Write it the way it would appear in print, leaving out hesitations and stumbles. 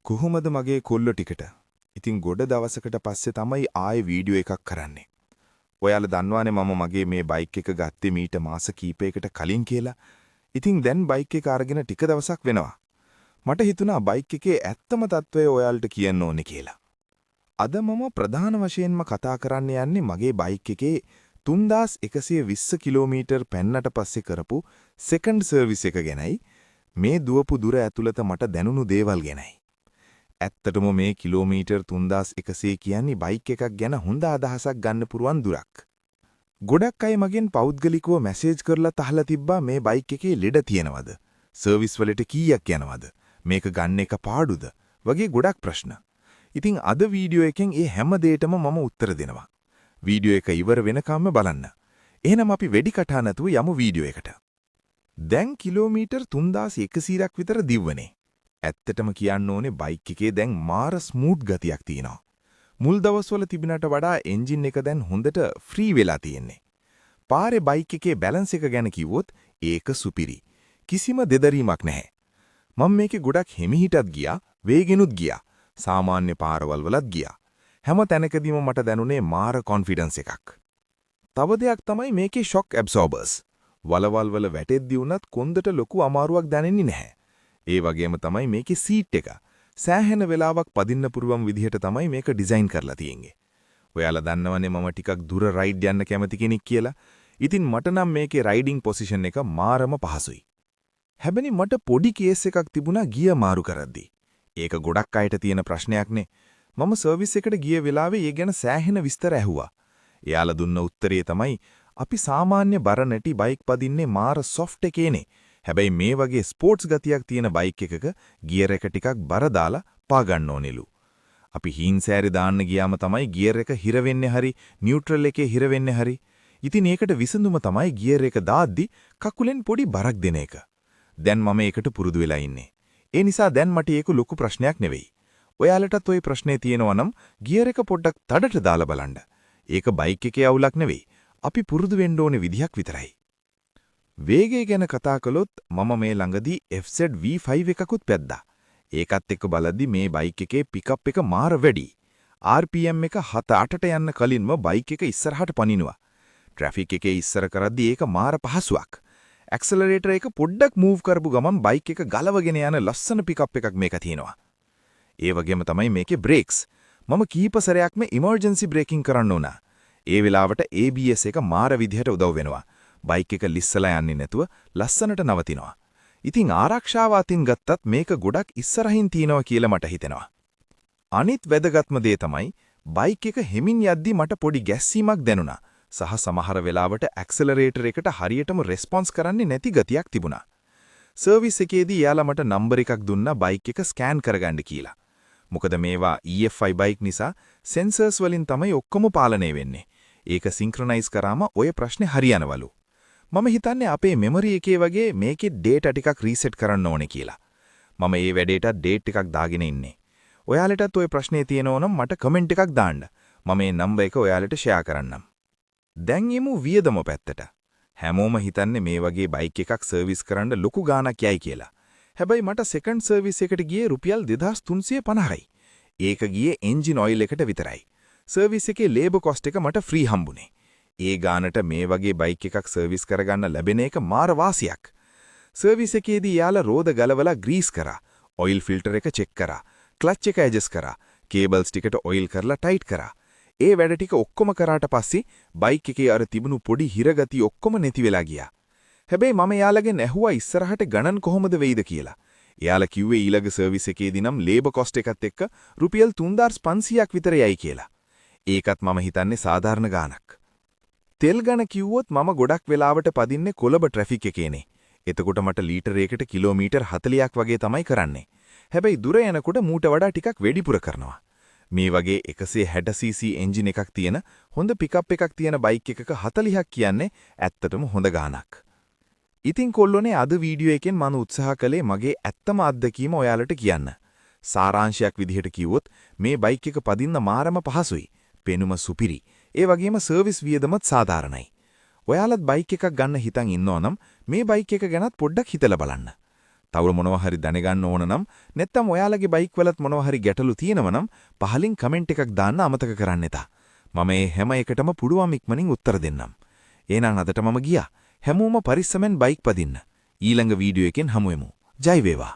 කොහොමද මගේ කොල්ලෝ ටිකට? ඉතින් ගොඩ දවසකට පස්සේ තමයි ආයේ වීඩියෝ එකක් කරන්නේ. ඔයාලා දන්නවානේ මම මගේ මේ බයික් එක ගත්තේ මීට මාස කීපයකට කලින් කියලා. ඉතින් දැන් බයික් එක අරගෙන ටික දවසක් වෙනවා. මට හිතුණා බයික් එකේ ඇත්තම තත්ත්වය ඔයාලට කියන්න ඕනේ කියලා. අද මම ප්‍රධාන වශයෙන්ම කතා කරන්න යන්නේ මගේ බයික් එකේ 3120 කිලෝමීටර් පැන්නට පස්සේ කරපු සෙකන්ඩ් සර්විස් එක ගැනයි, මේ දුවපු දුර ඇතුළත මට දැනුණු දේවල් ගැනයි. ඇත්තටම මේ කිලෝමීටර් 3100 කියන්නේ බයික් එකක් ගැන හොඳ අදහසක් ගන්න පුරුවන් දුරක්. ගොඩක් අය මගෙන් පෞද්ගලිකව මැසේජ් කරලා අහලා තිබ්බා මේ බයික් එකේ ලෙඩ තියෙනවද? සර්විස් වලට කීයක් යනවද? මේක ගන්න එක පාඩුද? වගේ ගොඩක් ප්‍රශ්න. ඉතින් අද වීඩියෝ එකෙන් ඒ හැම දෙයකටම මම උත්තර දෙනවා. වීඩියෝ එක ඉවර වෙනකම්ම බලන්න. එහෙනම් අපි වැඩි කතා නැතුව යමු වීඩියෝ එකට. දැන් කිලෝමීටර් 3100ක් විතර දිව්වනේ. ඇත්තටම කියන්න ඕනේ, බයික් එකේ දැන් මාර ස්මූත් ගතියක් තියෙනවා. මුල් දවස්වල තිබුණට වඩා එන්ජින් එක දැන් හොඳට ෆ්‍රී වෙලා තියෙන්නේ. පාරේ බයික් එකේ බැලන්ස් එක ගැන කිව්වොත් ඒක සුපිරි. කිසිම දෙදරීමක් නැහැ. මම මේකේ ගොඩක් හිමිහිටත් ගියා, වේගෙනුත් ගියා. සාමාන්‍ය පාරවල් වලත් ගියා. හැම තැනකදීම මට දැනුනේ මාර කොන්ෆිඩන්ස් එකක්. තව දෙයක් තමයි මේකේ ෂොක් ඇබ්සෝබර්ස්. වලවල් වල වැටෙද්දි වුණත් කොන්දට ලොකු අමාරුවක් දැනෙන්නේ නැහැ. ඒ වගේම තමයි මේකේ සීට් එක. සෑහෙන වෙලාවක් පදින්න පුළුවන් විදිහට තමයි මේක ඩිසයින් කරලා තියෙන්නේ. ඔයාලා දන්නවනේ මම ටිකක් දුර රයිඩ් යන්න කැමති කෙනෙක් කියලා. ඉතින් මට නම් මේකේ රයිඩින් පොසිෂන් එක මාරම පහසුයි. හැබැයි මට පොඩි කේස් එකක් තිබුණා ගියර් මාරු කරද්දි. ඒක ගොඩක් අයට තියෙන ප්‍රශ්නයක්නේ. මම සර්විස් එකට ගිය වෙලාවේ ඒ ගැන සෑහෙන විස්තර ඇහුවා. එයාලා දුන්න උත්තරේ තමයි, අපි සාමාන්‍ය බර නැති බයික් පදින්නේ මාර සොෆ්ට් එකේනේ. හැබැයි මේ වගේ ස්පෝර්ට්ස් ගතියක් තියෙන බයික් එකක ගියර් එක ටිකක් බර දාලා පා ගන්න ඕනෙලු. අපි හීන් සෑරි දාන්න ගියාම තමයි ගියර් එක හිර වෙන්නේ හරි, නියුට්‍රල් එකේ හිර වෙන්නේ හරි. ඉතින් ඒකට විසඳුම තමයි ගියර් එක දාද්දි කකුලෙන් පොඩි බරක් දෙන එක. දැන් මම ඒකට පුරුදු වෙලා ඉන්නේ. ඒ නිසා දැන් මට ඒක ලොකු ප්‍රශ්නයක් නෙවෙයි. ඔයාලටත් ඔය ප්‍රශ්නේ තියෙනවා නම් ගියර් එක පොඩ්ඩක් තදට දාලා බලන්න. ඒක බයික් එකේ අවුලක් නෙවෙයි. අපි පුරුදු වෙන්න ඕනේ විදිහක් විතරයි. වේගය ගැන කතා කළොත් මම මේ ළඟදී FZ V5 එකකුත් පැද්දා. ඒකත් එක්ක බලද්දි මේ බයික් එකේ පිකප් එක මාර වැඩි. RPM එක 7 8ට යන්න කලින්ම බයික් එක ඉස්සරහට පනිනවා. ට්‍රැෆික් එකේ ඉස්සර කරද්දි ඒක මාර පහසුවක්. ඇක්සලරේටර් එක පොඩ්ඩක් මූව් කරපු ගමන් බයික් එක ගලවගෙන යන ලස්සන පිකප් එකක් මේක තියෙනවා. ඒ වගේම තමයි මේකේ බ්‍රේක්ස්. මම කීප සැරයක්ම ඉමර්ජන්සි බ්‍රේකින් කරන්න වුණා. ඒ වෙලාවට ABS එක මාර විදිහට උදව් වෙනවා. බයික් එක ලිස්සලා යන්නේ නැතුව ලස්සනට නවතිනවා. ඉතින් ආරක්ෂාව අතින් ගත්තත් මේක ගොඩක් ඉස්සරහින් තියනවා කියලා මට හිතෙනවා. අනිත් වැදගත්ම දේ තමයි බයික් එක හෙමින් යද්දි මට පොඩි ගැස්සීමක් දැනුණා. සහ සමහර වෙලාවට ඇක්සලරේටර් එකට හරියටම රෙස්පොන්ස් කරන්නේ නැති ගතියක් තිබුණා. සර්විස් එකේදී එයාලා මට නම්බර් එකක් දුන්නා බයික් එක ස්කෑන් කරගන්න කියලා. මොකද මේවා EFI bike නිසා සෙන්සර්ස් වලින් තමයි ඔක්කොම පාලනය වෙන්නේ. ඒක සින්ක්‍රොනයිස් කරාම ඔය ප්‍රශ්නේ හරියනවලු. මම හිතන්නේ අපේ මෙමරි එකේ වගේ මේකේ ඩේටා ටිකක් රීසෙට් කරන්න ඕනේ කියලා. මම මේ වැඩේට ඩේට් එකක් දාගෙන ඉන්නේ. ඔයාලටත් ඔය ප්‍රශ්නේ තියෙනවා නම් මට කමෙන්ට් එකක් දාන්න. මම මේ නම්බර් එක ඔයාලට ෂෙයා කරන්නම්. දැන් එමු වියදම පැත්තට. හැමෝම හිතන්නේ මේ වගේ බයික් එකක් සර්විස් කරන්න ලොකු ගාණක් යයි කියලා. හැබැයි මට සෙකන්ඩ් සර්විස් එකට ගියේ රුපියල් 2350යි. ඒක ගියේ එන්ජින් ඔයිල් එකට විතරයි. සර්විස් එකේ ලේබර් කොස්ට් එක මට ෆ්‍රී හම්බුනේ. ඒ ගානට මේ වගේ බයික් එකක් සර්විස් කරගන්න ලැබෙන එක මාර වාසියක්. සර්විස් එකේදී එයාලා රෝද ගලවලා ග්‍රීස් කරා. ඔයිල් ෆිල්ටර් එක චෙක් කරා. ක්ලච් එක ඇඩ්ජස්ට් කරා. කේබල්ස් ටිකට ඔයිල් කරලා ටයිට් කරා. ඒ වැඩ ටික ඔක්කොම කරාට පස්සේ බයික් එකේ අර තිබුණු පොඩි හිරගති ඔක්කොම නැති වෙලා ගියා. හැබැයි මම එයාලගෙන් ඇහුවා ඉස්සරහට ගණන් කොහොමද වෙයිද කියලා. එයාලා කිව්වේ ඊළඟ සර්විස් එකේදී නම් ලේබර් කොස්ට් එකත් එක්ක රුපියල් 3500ක් විතර යයි කියලා. ඒකත් මම හිතන්නේ සාධාරණ ගාණක්. තෙල් ගැන කිව්වොත් මම ගොඩක් වෙලාවට පදින්නේ කොළඹ ට්‍රැෆික් එකේනේ. එතකොට මට ලීටරයකට කිලෝමීටර් 40ක් වගේ තමයි කරන්නේ. හැබැයි දුර යනකොට මූට වඩා ටිකක් වැඩිපුර කරනවා. මේ වගේ 160 cc engine එකක් තියෙන, හොඳ පිකප් එකක් තියෙන බයික් එකක 40ක් කියන්නේ ඇත්තටම හොඳ ගාණක්. ඉතින් කොල්ලෝනේ, අද වීඩියෝ එකෙන් මම උත්සාහ කළේ මගේ ඇත්තම අත්දැකීම ඔයාලට කියන්න. සාරාංශයක් විදිහට කිව්වොත් මේ බයික් එක පදින්න මාරම පහසුයි. පෙනුම සුපිරි. ඒ වගේම සර්විස් වියදමත් සාධාරණයි. ඔයාලත් බයික් එකක් ගන්න හිතන් ඉන්නවා නම් මේ බයික් එක ගැනත් පොඩ්ඩක් හිතලා බලන්න. තව මොනවා හරි දැනගන්න ඕන නම් නැත්නම් ඔයාලගේ බයික් වලත් මොනවා හරි ගැටලු තියෙනවා නම් පහලින් කමෙන්ට් එකක් දාන්න අමතක කරන්න එපා. මම මේ හැම එකටම පුළුවන් ඉක්මනින් උත්තර දෙන්නම්. එහෙනම් අදට මම ගියා. හැමෝම පරිස්සමෙන් බයික් පදින්න. ඊළඟ වීඩියෝ එකෙන් හමු වෙමු. ජය වේවා.